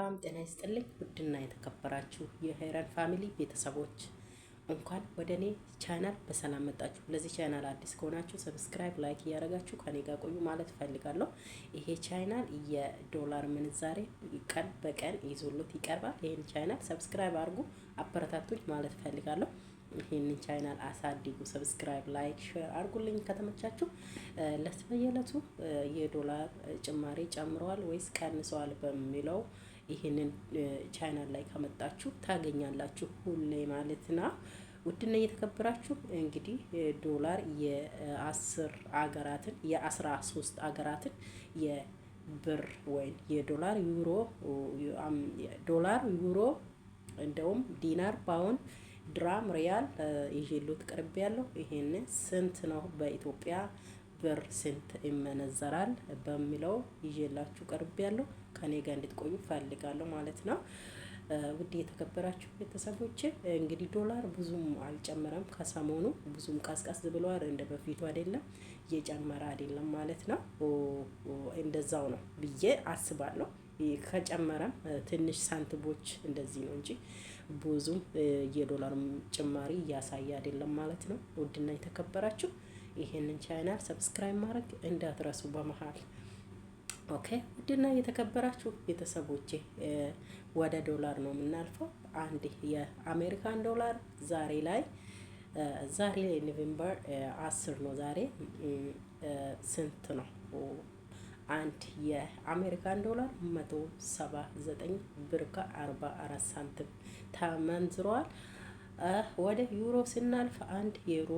ሰላም ጤና ይስጥልኝ። ውድና የተከበራችሁ የሄረን family ቤተሰቦች፣ እንኳን ወደ እኔ ቻናል በሰላም መጣችሁ። ለዚህ ቻናል አዲስ ከሆናችሁ subscribe፣ like እያደረጋችሁ ከኔ ጋር ቆዩ ማለት እፈልጋለሁ። ይሄ ቻናል የዶላር ምንዛሬ ቀን በቀን ይዞሎት ይቀርባል። ይህን channel subscribe አድርጉ፣ አበረታቱኝ ማለት እፈልጋለሁ። ይህንን ቻናል አሳድጉ። Subscribe፣ like፣ share አድርጉልኝ ከተመቻችሁ። ለት በየለቱ የዶላር ጭማሪ ጨምረዋል ወይስ ቀንሰዋል በሚለው ይህንን ቻናል ላይ ከመጣችሁ ታገኛላችሁ ሁሌ ማለት ነው። ውድና እየተከበራችሁ፣ እንግዲህ ዶላር የ10 አገራትን፣ የ13 አገራትን የብር ወይም የዶላር፣ ዩሮ፣ ዶላር፣ ዩሮ፣ እንደውም ዲናር፣ ፓውንድ፣ ድራም፣ ሪያል ይዤሎት ቅርብ ያለው ይሄን ስንት ነው፣ በኢትዮጵያ ብር ስንት ይመነዘራል በሚለው ይዤላችሁ ቅርብ ያለው ከኔ ጋር እንድትቆዩ ፈልጋለሁ ማለት ነው። ውድ የተከበራችሁ ቤተሰቦች፣ እንግዲህ ዶላር ብዙም አልጨመረም። ከሰሞኑ ብዙም ቀዝቀዝ ብለዋል። እንደ በፊቱ አይደለም፣ እየጨመረ አይደለም ማለት ነው። እንደዛው ነው ብዬ አስባለሁ። ከጨመረም ትንሽ ሳንቲሞች እንደዚህ ነው እንጂ ብዙም የዶላር ጭማሪ እያሳየ አይደለም ማለት ነው። ውድና የተከበራችሁ፣ ይሄንን channel subscribe ማድረግ እንዳትረሱ በመሀል። Okay፣ ውድና የተከበራችሁ ቤተሰቦቼ፣ ወደ ዶላር ነው የምናልፈው። አንድ የአሜሪካን ዶላር ዛሬ ላይ November 10 ነው። ዛሬ ስንት ነው? አንድ የአሜሪካን ዶላር 179 ብር ከ44 ሳንቲም ተመንዝሯል። ወደ ዩሮ ስናልፍ አንድ ዩሮ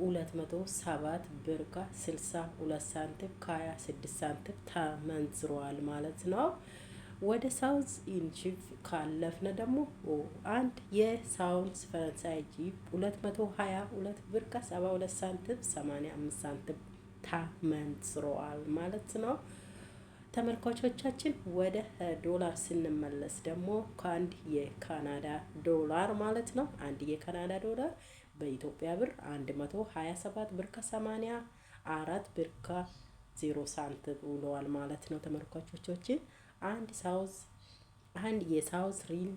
207 ብር ከ62 ሳንቲም ከ26 ሳንቲም ተመንዝሯል ማለት ነው። ወደ South ኢንቺፍ ካለፍነ ደግሞ አንድ የ South ፈረንሳይ ጂፕ 222 ብር ከ72 ሳንቲም 85 ሳንቲም ተመንዝሯል ማለት ነው። ተመልካቾቻችን፣ ወደ ዶላር ስንመለስ ደግሞ ከአንድ የካናዳ ዶላር ማለት ነው። አንድ የካናዳ ዶላር በኢትዮጵያ ብር 127 ብር ከ84 ብር ከ0 ሳንቲም ውለዋል ማለት ነው። ተመልካቾቻችን፣ አንድ የ South ሪል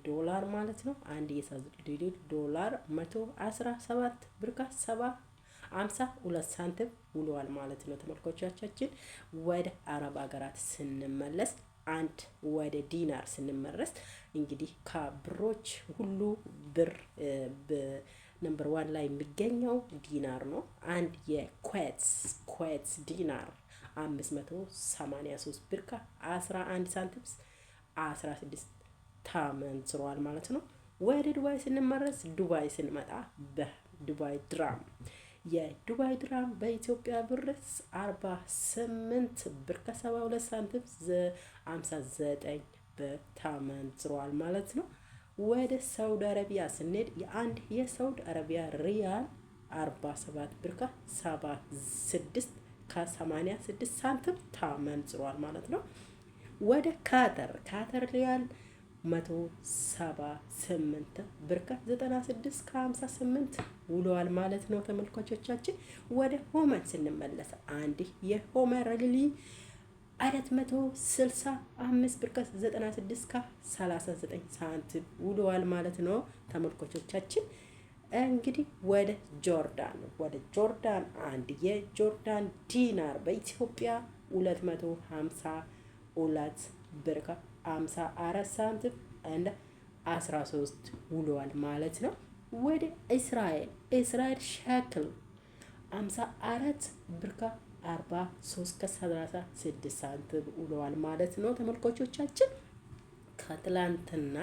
ዶላር ማለት ነው። አንድ የ South ሪል ዶላር 117 ብር ከ7 52 ሳንቲም ውለዋል ማለት ነው። ተመልካቾቻችን፣ ወደ አረብ ሀገራት ስንመለስ፣ አንድ ወደ ዲናር ስንመለስ፣ እንግዲህ ከብሮች ሁሉ ብር number one ላይ የሚገኘው ዲናር ነው። አንድ የኩዌት ዲናር 583 ብር ከ11 ሳንቲም 16 ተመንዝሯል ማለት ነው። ወደ ዱባይ ስንመለስ፣ ዱባይ ስንመጣ በዱባይ ድራም፣ የዱባይ ድራም በኢትዮጵያ ብር 48 ብር ከ72 ሳንቲም 59 ብር ተመንዝሯል ማለት ነው። ወደ ሳውዲ አረቢያ ስንሄድ የአንድ የሳውዲ አረቢያ ሪያል 47 ብር ከ76 ከ86 ሳንቲም ተመንዝሯል ማለት ነው። ወደ ካተር፣ ካተር ሪያል 178 ብር ከ96 ከ58 ውለዋል ማለት ነው። ተመልካቾቻችን፣ ወደ ኦማን ስንመለስ አንድ የኦማን ሪያል 465 ብር ከ96 ከ39 ሳንቲም ውለዋል ማለት ነው። ተመልካቾቻችን፣ እንግዲህ ወደ ጆርዳን አንድ የጆርዳን ዲናር በኢትዮጵያ 252 ብር ከ54 ሳንቲም እንደ 13 ውለዋል ማለት ነው። ወደ እስራኤል፣ እስራኤል ሸክል 54 ብር ከ43 ከ36 ሳንቲም ውለዋል ማለት ነው። ተመልካቾቻችን፣ ከትላንትና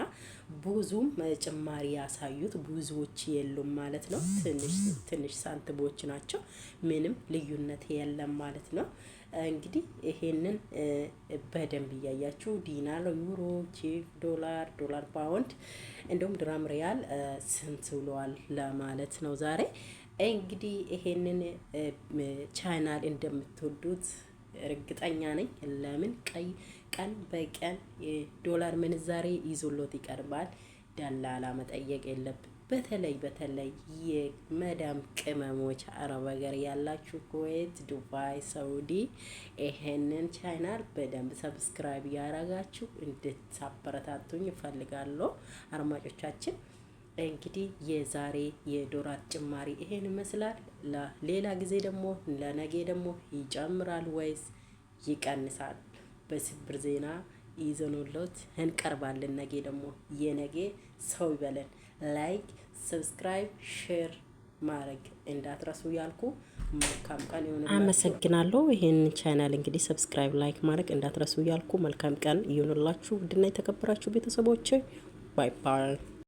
ብዙም ጭማሪ ያሳዩት ብዙዎች የሉም ማለት ነው። ትንሽ ትንሽ ሳንቲሞች ናቸው። ምንም ልዩነት የለም ማለት ነው። እንግዲህ ይሄንን በደንብ እያያችሁ ዲናር፣ ዩሮ፣ ቺፍ፣ ዶላር፣ ዶላር ፓውንድ እንዲሁም ድራም ሪያል ስንት ውለዋል ለማለት ነው ዛሬ። እንግዲህ ይሄንን ቻናል እንደምትወዱት እርግጠኛ ነኝ። ለምን ቀይ ቀን በቀን የዶላር ምንዛሬ ይዞሎት ይቀርባል። ደላላ መጠየቅ የለብን። በተለይ በተለይ የመዳም ቅመሞች አረብ ሀገር ያላችሁ ኩዌት፣ ዱባይ፣ ሳውዲ ይሄንን ቻናል በደንብ subscribe ያረጋችሁ እንድታበረታቱኝ እፈልጋለሁ። አድማጮቻችን እንግዲህ የዛሬ የዶላር ጭማሪ ይሄን ይመስላል። ሌላ ጊዜ ደግሞ ለነገ ደግሞ ይጨምራል ወይስ ይቀንሳል? በስብር ዜና ይዘንሎት እንቀርባለን። ነገ ደግሞ የነገ ሰው ይበለን። Like፣ subscribe፣ share ማድረግ እንዳትረሱ ያልኩ መልካም ቀን ይሁንላችሁ። አመሰግናለሁ። ይህን ቻናል እንግዲህ subscribe፣ like ማድረግ እንዳትረሱ ያልኩ መልካም ቀን ይሁንላችሁ። ውድና የተከበራችሁ ቤተሰቦች bye bye።